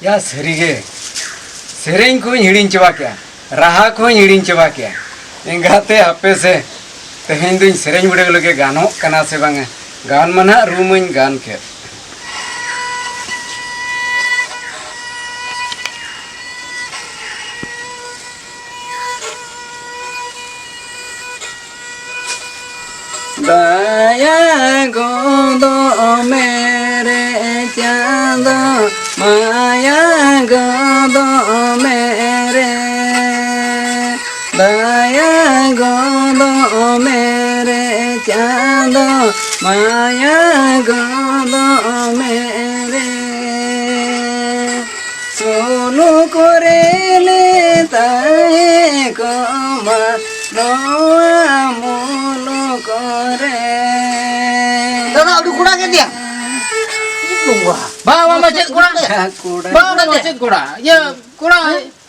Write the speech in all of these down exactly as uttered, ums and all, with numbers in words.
ᱭᱟ ᱥᱟᱹᱨᱤᱜᱮ, ᱥᱮᱨᱮᱧ ᱠᱚᱧ ᱦᱤᱲᱤᱧ ᱪᱟᱵᱟ ᱠᱮᱜᱼᱟ, ᱨᱟᱦᱟ ᱠᱚᱧ ᱦᱤᱲᱤᱧ ᱪᱟᱵᱟ ᱠᱮᱜᱼᱟ᱾ ᱮᱸᱜᱟᱛᱮ ᱦᱟᱯᱮ ᱥᱮ, ᱛᱮᱦᱮᱧ ᱫᱩᱧ ᱥᱮᱨᱮᱧ ᱵᱤᱰᱟᱹᱣ ᱞᱮᱜᱮ, ᱜᱟᱱᱚᱜ ᱠᱟᱱᱟ ᱥᱮ ᱵᱟᱝᱟ᱾ ᱜᱟᱱ ᱢᱟ ᱱᱟᱦᱟᱜ ᱨᱩ ᱢᱟᱹᱧ ᱜᱟᱱ ᱠᱮᱫ᱾ ᱫᱟᱭᱟ ᱜᱚᱫᱚᱜ ᱢᱮ ᱨᱮ ᱪᱟᱸᱫᱚ, ᱢᱟᱭᱟ ᱜᱚᱫᱚᱜ ᱢᱮ ᱨᱮ᱾ ᱫᱟᱭᱟ ᱜᱚᱫᱚᱜ ᱢᱮ ᱨᱮ ᱪᱟᱸᱫᱚ, ᱢᱟᱭᱟ ᱜᱚᱫᱚᱜ ᱢᱮ ᱨᱮ᱾ ᱥᱩᱞᱩᱠ ᱨᱮ ᱞᱮ ᱛᱟᱦᱮᱸ ᱠᱚᱜ ᱢᱟ ᱱᱚᱣᱟ ᱢᱩᱞᱩᱠ ᱨᱮ᱾ ᱫᱟᱫᱟ, ᱟᱹᱰᱤ ᱠᱚᱲᱟ ᱜᱮ ᱫᱮᱭᱟ᱾ ᱵᱟᱝ, ᱵᱟᱝ, ᱵᱟᱝ, ᱪᱮᱫ ᱠᱚᱲᱟ? ᱠᱚᱲᱟ᱾ ᱵᱟᱝ, ᱵᱟᱝ, ᱪᱮᱫ ᱠᱚᱲᱟ? ᱤᱭᱟᱹ, ᱠᱚᱲᱟ,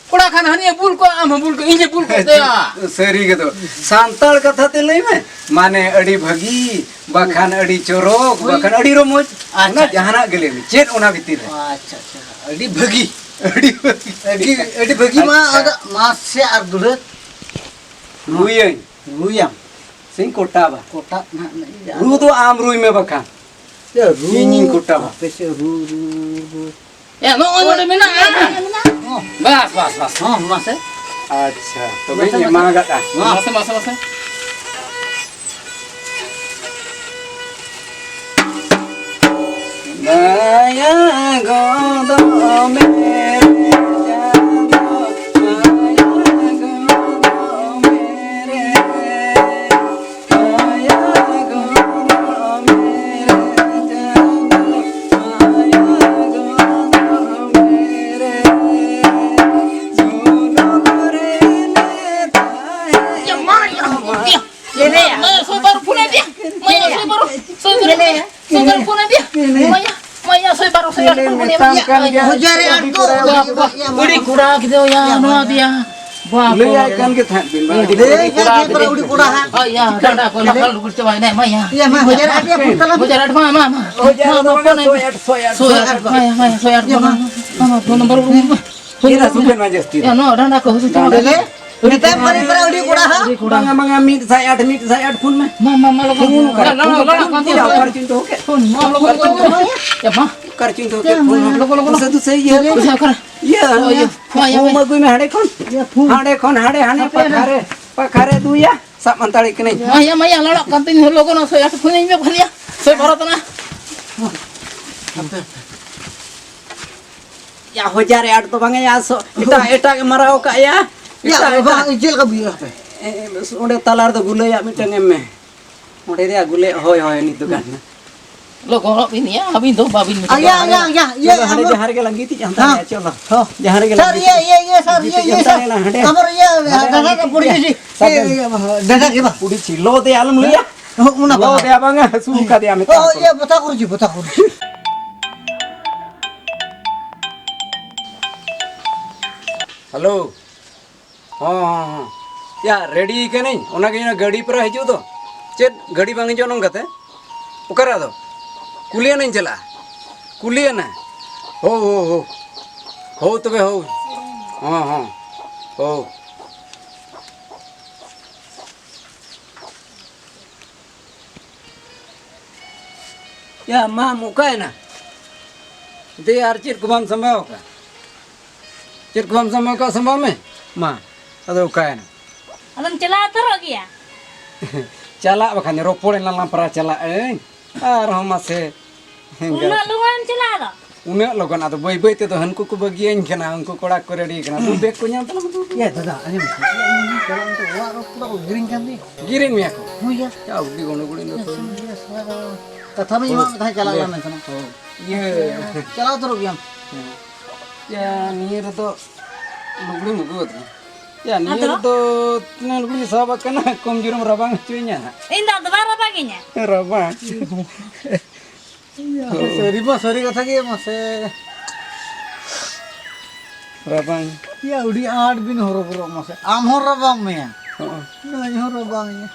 ᱠᱚᱲᱟ ᱠᱷᱟᱱ ᱦᱟᱹᱱᱤᱭ ᱵᱩᱞ ᱠᱚᱜ, ᱟᱢ ᱦᱚᱸ ᱵᱩᱞ ᱠᱚᱜ, ᱤᱧ ᱦᱚᱸ ᱵᱩᱞ ᱠᱚᱜ ᱛᱟᱭᱟ᱾ ᱥᱟᱹᱨᱤ ᱜᱮ ᱫᱚ᱾ ᱥᱟᱱᱛᱟᱲ ᱠᱟᱛᱷᱟ ᱛᱮ ᱞᱟᱹᱭ ᱢᱮ, ᱢᱟᱱᱮ ᱟᱹᱰᱤ ᱵᱷᱟᱹᱜᱤ, ᱵᱟᱠᱷᱟᱱ ᱟᱹᱰᱤ ᱪᱚᱨᱚᱠ, ᱦᱳᱭ᱾ ᱵᱟᱠᱷᱟᱱ ᱟᱹᱰᱤ ᱨᱚᱢᱚᱡᱽ᱾ ᱟᱪᱪᱷᱟ, ᱚᱱᱟ ᱟᱪᱪᱷᱟ᱾ ᱡᱟᱦᱟᱱᱟᱜ ᱜᱮ ᱞᱟᱹᱭ ᱢᱮ, ᱪᱮᱫ ᱚᱱᱟ ᱵᱷᱤᱛᱤᱨ ᱨᱮ? ᱟᱪᱪᱷᱟ, ᱟᱪᱪᱷᱟ, ᱟᱹᱰᱤ ᱵᱷᱟᱹᱜᱤ᱾ ᱟᱹᱰᱤ ᱵᱷᱟᱹᱜᱤ᱾ ᱟᱹᱰᱤ, ᱟᱹᱰᱤ ᱵᱷᱟᱹᱜᱤ ᱢᱟ᱾ ᱟᱪᱪᱷᱟ᱾ ᱟᱫᱚ ᱢᱟᱥᱮ ᱟᱨ ᱫᱩᱞᱟᱹᱲ᱾ ᱨᱩᱭᱟᱹᱧ᱾ ᱨᱩᱭᱟᱢ᱾ ᱥᱮᱧ ᱠᱚᱴᱟᱵᱟ᱾ ᱠᱚᱴᱟᱵ ᱱᱟᱦᱟᱜ ᱱᱟᱦᱟᱜ᱾ ᱨᱩ ᱫᱚ ᱟᱢ ᱨᱩᱭ ᱢᱮ ᱵᱟᱠᱷᱟᱱ᱾ ᱭᱟ, ᱨᱩ᱾ ᱤᱧᱤᱧ ᱠᱚᱴᱟᱵᱟ᱾ ᱟᱯᱮ ᱥᱮᱫ ᱨᱩ, ᱨᱩ, ᱨᱩ᱾ ᱭᱟ, ᱱᱚᱜᱼᱚᱭ ᱱᱚᱰᱮ ᱢᱮᱱᱟᱜᱼᱟ᱾ ᱦᱚᱸ᱾ ᱵᱟᱥ, ᱵᱟᱥ, ᱵᱟᱥ᱾ ᱦᱚᱸ, ᱢᱟᱥᱮ᱾ ᱟᱪᱪᱷᱟ, ᱛᱚᱵᱮᱧ ᱢᱟᱥᱮ, ᱢᱟᱥᱮ᱾ ᱮᱢᱟᱜᱟᱫᱼᱟ᱾ ᱢᱟᱥᱮ, ᱢᱟᱥᱮ, ᱢᱟᱥᱮ᱾ ᱫᱟᱭᱟ ᱜᱚᱫᱚᱜ ᱢᱮ ᱪᱟᱸᱫᱚ, ᱫᱟᱭᱟ ᱜᱚᱫᱚᱜ ᱢᱮ ᱨᱮ᱾ ᱢᱟᱭᱟ, ᱥᱚᱭ ᱵᱟᱨᱚ ᱯᱷᱳᱱ ᱟᱭ ᱫᱤᱭᱟ᱾ ᱢᱟᱭᱟ, ᱥᱚᱭ ᱵᱟᱨᱚ, ᱥᱚᱭ ᱵᱟᱨᱚ, ᱥᱚᱭ ᱵᱟᱨᱚ ᱯᱷᱳᱱ ᱟᱭ ᱫᱤᱭᱟ᱾ ᱢᱟᱭᱟ, ᱢᱟᱭᱟ, ᱥᱚᱭ ᱵᱟᱨᱚ, ᱥᱚᱭ ᱵᱟᱨᱚ ᱯᱷᱳᱱ ᱟᱭ ᱫᱤᱭᱟ᱾ ᱦᱟᱡᱟᱨ ᱟᱴ ᱫᱚ᱾ ᱟᱹᱰᱤ ᱠᱚᱲᱟ ᱜᱤᱫᱽᱨᱟᱹ ᱭᱟ ᱱᱚᱣᱟ ᱫᱤᱭᱟ᱾ ᱵᱟᱯ ᱞᱟᱹᱭᱟᱭ ᱠᱟᱱ ᱜᱮ ᱛᱟᱦᱮᱸᱫ ᱵᱤᱱ, ᱵᱟᱝ? ᱞᱟᱹᱭ ᱠᱟᱱ ᱜᱮ ᱯᱟᱨᱟ ᱩᱰᱤ ᱠᱚᱲᱟ ᱦᱟᱸᱜ᱾ ᱦᱳᱭ ᱭᱟ, ᱰᱟᱸᱰᱟ ᱠᱚ ᱞᱟᱯᱷᱟᱞ ᱰᱩᱵᱩᱨ ᱪᱟᱵᱟᱭ ᱱᱟ, ᱢᱟᱭᱟ᱾ ᱭᱟ, ᱢᱟ, ᱦᱟᱡᱟᱨ ᱟᱴ ᱭᱟ, ᱯᱩᱥᱛᱟᱞᱟ᱾ ᱦᱟᱡᱟᱨ ᱟᱴ, ᱢᱟ, ᱢᱟ, ᱢᱟ᱾ ᱦᱳᱭ, ᱢᱟ, ᱢᱟ, ᱯᱷᱳᱱ ᱟᱭ ᱢᱮ᱾ ᱥᱚᱭ ᱟᱴ, ᱥᱚᱭ ᱟᱴ, ᱢᱟᱭᱟ, ᱢᱟᱭᱟ, ᱥᱚᱭ ᱟᱴ, ᱭᱟ, ᱢᱟ, ᱢᱟ᱾ ᱢᱟ᱾ ᱱᱚᱣᱟ ᱯᱷᱳᱱ ᱱᱟᱢᱵᱟᱨ ᱩᱰᱩᱠ ᱢᱮ᱾ ᱯᱷᱳᱱ ᱪᱮᱫᱟᱜ ᱱᱟᱢᱵᱟᱨ ᱥᱩᱠᱷᱮᱱ ᱢᱟ ᱡᱟᱹᱥᱛᱤ ᱫᱚ? ᱮ, ᱱᱚᱣᱟ ᱰᱟᱸᱰᱟ ᱠᱚ ᱦᱟᱹᱥᱩ ᱪᱟᱵᱟ ᱞᱮ᱾ ᱢᱮᱛᱟᱭ ᱯᱟᱹᱨᱤ ᱯᱟᱨᱟ ᱟᱹᱰᱤ ᱠᱚᱲᱟ ᱦᱟᱸᱜ᱾ ᱟᱹᱰᱤ ᱠᱚᱲᱟ᱾ ᱵᱟᱝᱟ, ᱵᱟᱝᱟ, ᱢᱤᱫ ᱥᱟᱭ ᱟᱴ, ᱢᱤᱫ ᱥᱟᱭ ᱟᱴ ᱯᱷᱳᱱ ᱢᱮ᱾ ᱢᱟ, ᱢᱟ, ᱢᱟ, ᱞᱚᱜᱚᱱ᱾ ᱯᱷᱳᱱ ᱚᱠᱟᱨᱮ? ᱞᱚᱜᱚᱱ, ᱞᱚᱜᱚᱱ, ᱯᱷᱳᱱ ᱞᱚᱜᱚᱱ᱾ ᱚᱠᱟᱨᱮ ᱪᱚᱧ ᱫᱚᱦᱚ ᱠᱮᱫ? ᱯᱷᱳᱱ, ᱢᱟ, ᱞᱚᱜᱚᱱ, ᱞᱚᱜᱚᱱ, ᱞᱚᱜᱚᱱ᱾ ᱮ, ᱢᱟ᱾ ᱚᱠᱟᱨᱮ ᱪᱚᱧ ᱫᱚᱦᱚ ᱠᱮᱫ? ᱯᱷᱳᱱ ᱢᱟ᱾ ᱞᱚᱜᱚᱱ, ᱞᱚᱜᱚᱱ᱾ ᱫᱩᱥᱮ, ᱫᱩᱥᱮ, ᱤᱭᱟᱹ᱾ ᱯᱚᱭᱥᱟ ᱚᱠᱟᱨᱮ? ᱤᱭᱟᱹ, ᱯᱷᱳᱱ, ᱤᱭᱟᱹ, ᱯᱷᱳᱱ᱾ ᱯᱷᱳᱱ ᱟᱹᱜᱩᱭ ᱢᱮ ᱦᱟᱸᱰᱮ ᱠᱷᱚᱱ᱾ ᱤᱭᱟᱹ, ᱯᱷᱳᱱ᱾ ᱦᱟᱸᱰᱮ ᱠᱷᱚᱱ, ᱦᱟᱸᱰᱮ, ᱦᱟᱸᱰᱮ ᱦᱟᱯᱮ, ᱯᱟᱠᱷᱟ ᱨᱮ, ᱦᱟᱯᱮ᱾ ᱯᱟᱠᱷᱟ ᱨᱮ ᱫᱩᱭᱟ᱾ ᱥᱟᱵ ᱢᱟᱱᱛᱟᱲᱤ ᱠᱟᱹᱱᱟᱹᱧ᱾ ᱢᱟᱭᱟ, ᱢᱟᱭᱟ, ᱞᱟᱲᱟᱜ ᱠᱟᱱ ᱛᱤᱧ, ᱞᱚᱜᱚᱱ ᱥᱚᱭ ᱟᱴ ᱯᱷᱳᱱ ᱤᱧ ᱢᱮ ᱵᱷᱟᱹᱞᱤᱭᱟ᱾ ᱥᱚᱭ ᱵᱟᱨᱚ ᱛᱟᱱᱟ᱾ ᱭᱟ, ᱦᱚᱡᱟᱨ ᱟᱴ ᱫᱚ ᱵᱟᱝᱟ, ᱭᱟ, ᱥᱚ-, ᱮᱴᱟᱜ, ᱮᱴᱟᱜ ᱮ ᱢᱟᱨᱟᱣ ᱠᱟᱜ ᱭᱟ᱾ ᱭᱟ, ᱮᱴᱟᱜ, ᱵᱟᱵᱟ, ᱮᱴᱟᱜ᱾ ᱪᱮᱫ ᱞᱮᱠᱟ ᱵᱩᱡᱷᱟᱹᱜᱼᱟ ᱦᱟᱯᱮ? ᱮ, ᱚᱸᱰᱮ ᱛᱟᱞᱟ ᱨᱮᱫᱚ ᱜᱩᱞᱟᱹᱭᱟᱜ ᱢᱤᱫᱴᱟᱝ ᱮᱢ ᱢᱮ᱾ ᱚᱸᱰᱮ ᱨᱮᱭᱟᱜ ᱜᱩᱞᱟᱹᱭᱟᱜ, ᱦᱳᱭ, ᱦᱳᱭ, ᱱᱤᱛ ᱫᱚ ᱜᱟᱱ ᱮᱱᱟ᱾ ᱞᱚᱜᱚᱱᱚᱜ ᱵᱤᱱ ᱭᱟ, ᱟᱹᱵᱤᱱ ᱫᱚ ᱵᱟᱹᱵᱤᱱ ᱢᱮᱛᱟ ᱟᱭᱟ, ᱠᱚᱣᱟ᱾ ᱟᱭᱟ, ᱟᱭᱟ, ᱤᱭᱟᱹ, ᱪᱚᱞᱚ, ᱦᱟᱸᱰᱮ ᱟᱢᱟᱨ-, ᱡᱟᱦᱟᱸ ᱨᱮᱜᱮ ᱞᱟᱝ ᱜᱤᱛᱤᱡ ᱦᱟᱱᱛᱮ ᱦᱮᱸ᱾ ᱨᱮ, ᱪᱚᱞᱚ᱾ ᱦᱚᱸ᱾ ᱡᱟᱦᱟᱸ ᱨᱮᱜᱮ ᱥᱟᱨ, ᱞᱟᱝ ᱤᱭᱟᱹ, ᱜᱤᱛᱤᱡ᱾ ᱤᱭᱟᱹ, ᱤᱭᱟᱹ, ᱥᱟᱨ, ᱜᱤᱛᱤᱡ ᱤᱭᱟᱹ, ᱤᱭᱟᱹ, ᱦᱟᱱᱛᱮ ᱥᱟᱨ᱾ ᱨᱮ ᱦᱟᱸᱰᱮ᱾ ᱟᱢᱟᱨ ᱤᱭᱟᱹ, ᱦᱟᱸᱰᱮ, ᱫᱟᱫᱟ ᱦᱟᱸᱰᱮ᱾ ᱫᱚ ᱯᱩᱲᱤ ᱜᱮ ᱥᱤ᱾ ᱥᱟᱵ ᱤᱭᱟᱹ, ᱵᱮᱱ᱾ ᱤᱭᱟᱹ, ᱫᱟᱫᱟ ᱜᱮ ᱵᱟ᱾ ᱯᱩᱲᱤ ᱥᱤ᱾ ᱞᱚ ᱫᱮ ᱟᱞᱚᱢ ᱞᱟᱹᱭᱟ᱾ ᱦᱚᱸ, ᱚᱱᱟ ᱞᱚ ᱵᱟ᱾ ᱫᱮ ᱵᱟᱝᱟ, ᱦᱟᱹᱥᱩ ᱠᱟᱫᱮᱭᱟ ᱢᱮᱛᱟᱢ ᱚ, ᱠᱟᱱᱟ᱾ ᱤᱭᱟᱹ, ᱵᱚᱛᱟ ᱠᱩᱨᱡᱤ, ᱵᱚᱛᱟ ᱠᱩᱨᱡᱤ᱾ ᱦᱮᱞᱳ᱾ ᱦᱚᱸ, ᱦᱚᱸ, ᱦᱚᱸ᱾ ᱭᱟ, ᱨᱮᱰᱤ ᱠᱟᱹᱱᱟᱹᱧ᱾ ᱚᱱᱟᱜᱮ ᱚᱱᱟ ᱜᱟᱹᱰᱤ ᱯᱮᱨᱟ ᱦᱤᱡᱩᱜ ᱫᱚ᱾ ᱪᱮᱫ ᱜᱟᱹᱰᱤ ᱵᱟᱝ ᱦᱤᱡᱩᱜᱼᱟ ᱱᱚᱝᱠᱟᱛᱮ? ᱚᱠᱟᱨᱮ ᱟᱫᱚ? ᱠᱩᱞᱤᱭᱟᱱᱟᱧ ᱪᱟᱞᱟᱜᱼᱟ᱾ ᱠᱩᱞᱤᱭᱟᱱᱟ᱾ ᱦᱳ, ᱦᱳ, ᱦᱳ᱾ ᱦᱳ ᱛᱚᱵᱮ, ᱦᱳ᱾ ᱦᱚᱸ, ᱦᱚᱸ᱾ ᱦᱳ᱾ ᱭᱟ, ᱢᱟᱢ ᱚᱠᱟᱭᱮᱱᱟ? ᱫᱮ, ᱟᱨ ᱪᱮᱫ ᱠᱚ ᱵᱟᱢ ᱥᱟᱢᱵᱟᱣ ᱟᱠᱟᱫ? ᱪᱮᱫ ᱠᱚ ᱵᱟᱢ ᱥᱟᱢᱵᱟᱣ ᱟᱠᱟᱫ, ᱥᱟᱢᱵᱟᱣ ᱢᱮ᱾ ᱢᱟ, ᱟᱫᱚ ᱚᱠᱟᱭᱮᱱᱟ? ᱟᱫᱚᱢ ᱪᱟᱞᱟᱣ ᱩᱛᱟᱹᱨᱚᱜ ᱜᱮᱭᱟ? ᱪᱟᱞᱟᱜ ᱵᱟᱠᱷᱟᱱ, ᱨᱚᱯᱚᱲ ᱮᱱᱟ ᱞᱟᱝ ᱯᱟᱨᱟ ᱪᱟᱞᱟᱜ ᱟᱹᱧ᱾ ᱟᱨᱦᱚᱸ ᱢᱟᱥᱮ᱾ ᱩᱱᱟᱹᱜ ᱞᱚᱜᱚᱱ ᱮᱢ ᱪᱟᱞᱟᱜᱼᱟ ᱫᱚ? ᱩᱱᱟᱹᱜ ᱞᱚᱜᱚᱱ, ᱟᱫᱚ ᱵᱟᱹᱭ ᱵᱟᱹᱭ ᱛᱮᱫᱚ ᱦᱟᱹᱱᱠᱩ ᱠᱚ ᱵᱟᱹᱜᱤᱭᱟᱹᱧ ᱠᱟᱱᱟ, ᱩᱱᱠᱩ ᱠᱚᱲᱟ ᱠᱚ ᱨᱮᱰᱤ ᱠᱟᱱᱟ᱾ ᱫᱩ ᱵᱮᱜᱽ ᱠᱚ ᱧᱟᱢ ᱛᱟᱞᱟᱝ ᱫᱩ᱾ ᱮ ᱫᱟᱫᱟ, ᱟᱸᱡᱚᱢ ᱢᱮᱥᱮ, ᱤᱧ ᱪᱟᱞᱟᱜ ᱢᱮᱱᱛᱮ ᱚᱲᱟᱜ ᱨᱮ ᱯᱩᱨᱟᱹ ᱠᱚ ᱜᱤᱨᱤᱧ ᱠᱟᱱ ᱛᱤᱧ᱾ ᱜᱤᱨᱤᱧ ᱢᱮᱭᱟ ᱠᱚ? ᱦᱳᱭ ᱭᱟ᱾ ᱭᱟ, ᱟᱹᱰᱤ ᱜᱚᱱᱰᱚᱜᱳᱞ ᱤᱧ ᱫᱚ᱾ ᱠᱟᱛᱷᱟ ᱢᱟ ᱤᱧ ᱢᱟ ᱢᱤᱫ ᱫᱷᱟᱣ ᱪᱟᱞᱟᱜ ᱞᱮ ᱢᱮᱱ ᱛᱟᱦᱮᱱᱟ᱾ ᱦᱳᱭ᱾ ᱤᱭᱟᱹ᱾ ᱪᱟᱞᱟᱣ ᱩᱛᱟᱹᱨᱚᱜ ᱜᱮᱭᱟᱢ᱾ ᱦᱮᱸ᱾ ᱭᱟ, ᱱᱤᱭᱟᱹ ᱨᱮᱫᱚ ᱞᱩᱜᱽᱲᱤᱢ ᱟᱹᱜᱩ ᱟᱹᱫᱤᱧᱟ᱾ ᱭᱟ, ᱱᱤᱭᱟᱹ ᱟᱫᱚ? ᱨᱮᱫᱚ ᱛᱤᱱᱟᱹᱜ ᱞᱩᱜᱽᱲᱤ ᱥᱟᱵ ᱟᱠᱟᱱᱟ, ᱠᱚᱢ ᱡᱳᱨᱮᱢ ᱨᱟᱵᱟᱝ ᱦᱚᱪᱚᱧᱟ ᱦᱟᱸᱜ᱾ ᱤᱧ ᱫᱚ ᱟᱫᱚ ᱵᱟᱝ ᱨᱟᱵᱟᱝᱤᱧᱟ᱾ ᱨᱟᱵᱟᱝ᱾ ᱥᱟᱹᱨᱤ ᱢᱟ ᱥᱟᱹᱨᱤ ᱠᱟᱛᱷᱟ ᱜᱮ ᱢᱟᱥᱮ᱾ ᱨᱟᱵᱟᱝ᱾ ᱭᱟ, ᱟᱹᱰᱤ ᱟᱸᱴ ᱵᱤᱱ ᱦᱚᱨᱚᱵᱚᱨᱚᱜ ᱢᱟᱥᱮ᱾ ᱟᱢ ᱦᱚᱸ ᱨᱟᱵᱟᱝ ᱢᱮᱭᱟ᱾ ᱦᱚᱸ᱾ ᱱᱩᱭ ᱦᱚᱸ ᱨᱟᱵᱟᱝ ᱮᱭᱟ᱾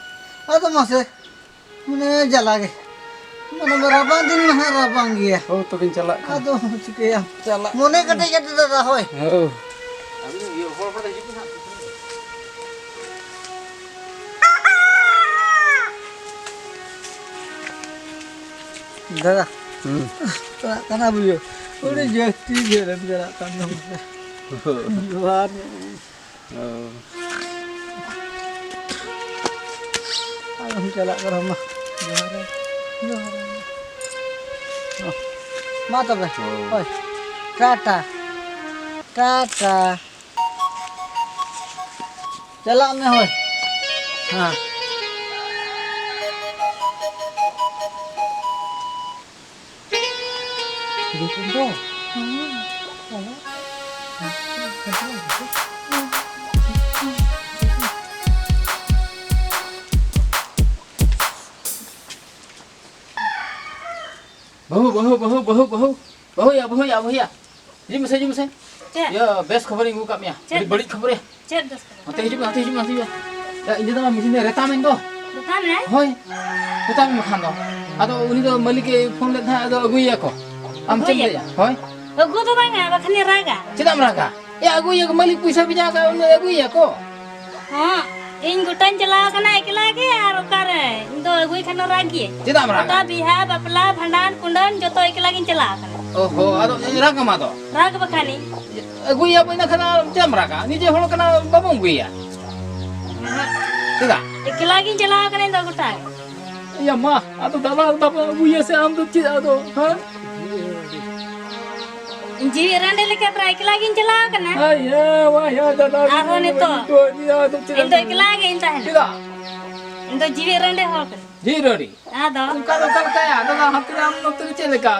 ᱟᱫᱚ ᱢᱟᱥᱮ, ᱢᱟᱱᱮ ᱡᱟᱞᱟ ᱜᱮ᱾ ᱚᱱᱟ ᱢᱟ ᱨᱟᱵᱟᱝ ᱫᱤᱱ ᱢᱟ ᱦᱟᱸᱜ ᱨᱟᱵᱟᱝ ᱜᱮᱭᱟ᱾ ᱦᱳ, ᱛᱚᱵᱮᱧ ᱪᱟᱞᱟᱜ ᱠᱟᱱᱟ᱾ ᱟᱫᱚ ᱪᱤᱠᱟᱹᱭᱟ? ᱪᱟᱞᱟᱜ ᱢᱚᱱᱮ ᱠᱟᱹᱴᱤᱡ ᱠᱟᱹᱴᱤᱡ ᱫᱟᱫᱟ, ᱦᱳᱭ᱾ ᱦᱳ᱾ ᱫᱟᱫᱟ᱾ ᱦᱩᱸ᱾ ᱪᱟᱞᱟᱜ ᱠᱟᱱᱟ ᱵᱩᱭᱟᱹ᱾ ᱩᱱᱤ ᱡᱟᱹᱥᱛᱤ ᱡᱷᱟᱹᱞᱮᱢ ᱪᱟᱞᱟᱜ ᱠᱟᱱ ᱫᱚ᱾ ᱦᱳ᱾ ᱡᱚᱦᱟᱨ᱾ ᱚ᱾ ᱟᱞᱚᱢ ᱪᱟᱞᱟᱜ ᱠᱟᱱᱟ ᱢᱟ᱾ ᱡᱚᱦᱟᱨ᱾ ᱡᱚᱦᱟᱨ᱾ ᱚ᱾ ᱢᱟ ᱛᱚᱵᱮ᱾ ᱦᱳᱭ᱾ ᱦᱳᱭ᱾ ᱴᱟᱴᱟ᱾ ᱴᱟᱴᱟ᱾ ᱪᱟᱞᱟᱜ ᱢᱮ ᱦᱳᱭ᱾ ᱦᱮᱸ᱾ ᱵᱟᱹᱦᱩ, ᱵᱟᱹᱦᱩ, ᱵᱟᱹᱦᱩ, ᱵᱟᱹᱦᱩ, ᱵᱟᱹᱦᱩ᱾ ᱵᱟᱹᱦᱩᱭᱟ, ᱵᱟᱹᱦᱩᱭᱟ, ᱵᱟᱹᱦᱩᱭᱟ᱾ ᱦᱤᱡᱩᱜ ᱢᱮᱥᱮ, ᱦᱤᱡᱩᱜ ᱢᱮᱥᱮ᱾ ᱪᱮᱫ? ᱤᱭᱟᱹ, ᱵᱮᱥ ᱠᱷᱚᱵᱚᱨᱤᱧ ᱟᱹᱜᱩ ᱠᱟᱜ ᱢᱮᱭᱟ᱾ ᱪᱮᱫ ᱟᱹᱰᱤ ᱵᱟᱹᱲᱤᱡ ᱵᱮᱥ? ᱠᱷᱚᱵᱚᱨ ᱭᱟ᱾ ᱪᱮᱫ ᱵᱮᱥ ᱠᱷᱚᱵᱚᱨ? ᱱᱚᱛᱮ ᱦᱤᱡᱩᱜ ᱢᱮ, ᱱᱚᱛᱮ ᱦᱤᱡᱩᱜ ᱢᱮ, ᱱᱚᱛᱮ ᱦᱤᱡᱩᱜ ᱢᱮ᱾ ᱭᱟ, ᱤᱧ ᱫᱟᱫᱟ ᱢᱟ ᱢᱮᱥᱤᱱ ᱨᱮ ᱨᱮᱛᱟ ᱢᱮᱱ ᱫᱚ᱾ ᱨᱮᱛᱟ ᱢᱮᱱᱟᱭ? ᱦᱳᱭ᱾ ᱨᱮᱛᱟ ᱢᱮ ᱵᱟᱠᱷᱟᱱ ᱫᱚ᱾ ᱟᱫᱚ ᱩᱱᱤ ᱫᱚ ᱢᱟᱹᱞᱤᱠ ᱮ ᱯᱷᱳᱱ ᱞᱮᱫ ᱛᱟᱦᱮᱸᱫ, ᱟᱫᱚ ᱟᱹᱜᱩᱭᱮᱭᱟ ᱠᱚ᱾ ᱟᱢ ᱪᱮᱫ ᱮᱢ ᱟᱹᱜᱩᱭᱮᱭᱟ? ᱞᱟᱹᱭᱮᱜᱼᱟ? ᱦᱳᱭ᱾ ᱟᱹᱜᱩ ᱫᱚ ᱵᱟᱝᱟ, ᱵᱟᱠᱷᱟᱱᱮ ᱨᱟᱜᱟ᱾ ᱪᱮᱫᱟᱜ ᱮᱢ ᱨᱟᱜᱟ? ᱭᱟ, ᱟᱹᱜᱩᱭᱮᱭᱟ ᱠᱚ, ᱢᱟᱹᱞᱤᱠ ᱯᱚᱭᱥᱟ ᱵᱷᱮᱡᱟ ᱟᱠᱟᱫ, ᱩᱱᱤ ᱟᱹᱜᱩᱭᱮᱭᱟ ᱠᱚ᱾ ᱦᱚᱸ, ᱤᱧ ᱜᱚᱴᱟᱧ ᱪᱟᱞᱟᱣ ᱠᱟᱱᱟ ᱮᱠᱞᱟ ᱜᱮ, ᱟᱨ ᱚᱠᱟᱨᱮ? ᱤᱧ ᱫᱚ ᱟᱹᱜᱩᱭ ᱠᱷᱟᱱ ᱫᱚ ᱨᱟᱜ ᱜᱮ᱾ ᱪᱮᱫᱟᱜ ᱮᱢ ᱨᱟᱜᱟ? ᱜᱚᱴᱟ ᱵᱤᱦᱟ, ᱵᱟᱯᱞᱟ, ᱵᱷᱟᱸᱰᱟᱱ, ᱠᱩᱸᱰᱟᱹᱱ ᱡᱚᱛᱚ ᱮᱠᱞᱟ ᱜᱤᱧ ᱪᱟᱞᱟᱣ ᱠᱟᱱᱟ᱾ ᱚᱦᱚ, ᱟᱫᱚ ᱨᱟᱜᱽ ᱟᱢ ᱟᱫᱚ? ᱨᱟᱜᱽ ᱵᱟᱠᱷᱟᱱᱤᱧ᱾ ᱟᱹᱜᱩᱭᱮᱭᱟ ᱵᱚ, ᱤᱱᱟᱹ ᱠᱷᱟᱱ ᱟᱨ ᱪᱮᱫ ᱮᱢ ᱨᱟᱜᱟ? ᱱᱤᱡᱮ ᱦᱚᱲ ᱠᱟᱱᱟ, ᱵᱟᱵᱚᱱ ᱟᱹᱜᱩᱭᱮᱭᱟ᱾ ᱪᱮᱫᱟᱜ? ᱮᱠᱞᱟ ᱜᱤᱧ ᱪᱟᱞᱟᱣ ᱠᱟᱱᱟ ᱤᱧ ᱫᱚ ᱜᱚᱴᱟ᱾ ᱤᱭᱟ ᱢᱟ, ᱟᱫᱚ ᱫᱟᱞᱟᱞ ᱵᱟᱵᱚᱱ ᱟᱹᱜᱩᱭᱮᱭᱟ ᱥᱮ ᱟᱢ ᱫᱚ ᱪᱮᱫ ᱟᱫᱚ, ᱦᱮᱸ? ᱡᱤᱣᱤ ᱨᱟᱺᱰᱮ ᱞᱮᱠᱟ ᱯᱨᱟᱭ ᱮᱠᱞᱟ ᱜᱤᱧ ᱪᱟᱞᱟᱣ ᱠᱟᱱᱟ᱾ ᱟᱭ, ᱦᱮᱸ, ᱢᱟ, ᱦᱮᱸ, ᱫᱟᱫᱟ, ᱟᱨᱦᱚᱸ ᱱᱤᱛᱚᱜ ᱤᱧ ᱫᱚ ᱮᱠᱞᱟ ᱜᱤᱧ ᱛᱟᱦᱮᱱᱟ᱾ ᱪᱮᱫᱟᱜ? ᱤᱧ ᱫᱚ ᱡᱤᱣᱤ ᱨᱟᱺᱰᱮ ᱦᱚᱲ ᱠᱟᱱᱟ᱾ ᱡᱤᱣᱤ ᱨᱟᱺᱰᱤ? ᱟᱫᱚ? ᱚᱱᱠᱟ ᱫᱚ ᱚᱠᱟ ᱞᱮᱠᱟᱭᱟ? ᱫᱟᱫᱟ, ᱦᱟᱱᱛᱮ ᱨᱮ ᱟᱢ ᱱᱚᱛᱮ ᱨᱮ ᱪᱮᱫ ᱞᱮᱠᱟ?